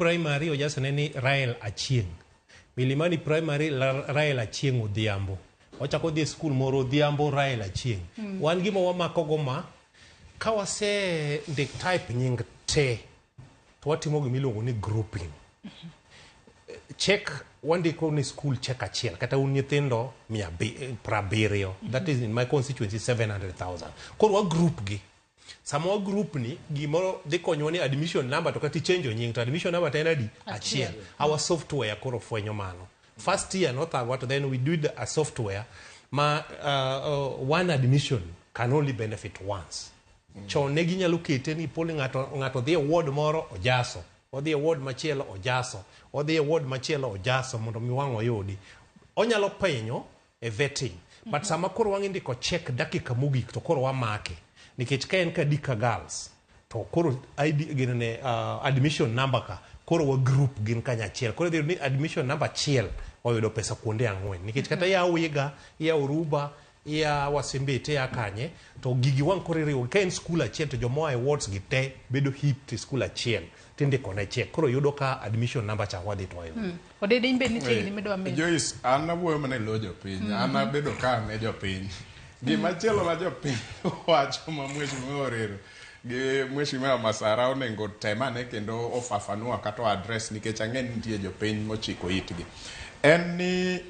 Primary ojasone ni Rael Achieng. Milimani Primary Rael Achieng Odhiambo. Ochako odhi e skul moro Odhiambo Rael Achieng. Wan gima wamako go ma ka wase ndik type nying te to watimo gima iluongo ni grouping. Check wandiko ni skul check achiel kata un nyithindo mia 70, that is in my constituency 700,000. Koro wa group gi. Sama wa group ni gimoro dhi konyowa ni admission number to kata ichenjo nying to admission number to en adi? Achiel. Our software koro fwenyo mano. First year nothagwa to then we did a software ma one admission can only benefit once. Chon ne ginyalo kete ni poli ng'ato ng'ato dhi e ward moro ojaso, odhi e ward machielo ojaso, odhi e ward machielo ojaso mondo mi wang' oyudi. Onyalo penyo e vetting. But sama koro wang' indiko check dakika mogik to koro wamake. Nikech ka en Kadika Girls to koro ID gin ne admission number ka koro wa group gin kanyachiel. Koro idhi yudo ni admission number achiel oyudo pesa kuonde ang'wen. Nikech kata iya Wiga, iya Oruba, iya Wasimbiti, iya Kanye, to gigi wang' koro iriwo. Ka en skul achiel to jomoa e wards gi te bedo heaped e skul achiel tindiko ne check. Koro yudo ka admission number cha wadhi to wayudo. Odede in be nitie gima idwa medo. Joyce, an awuoyo mana e lo jopiny. An abedo ka ne jopiny. Gima chielo ma jopiny wacho ma Mheshimiwa Orero gi Mheshimiwa Masara onego tem ane kendo ofafanua kata o address nikech ang'e ni nitie jopiny mochiko itgi. En ni.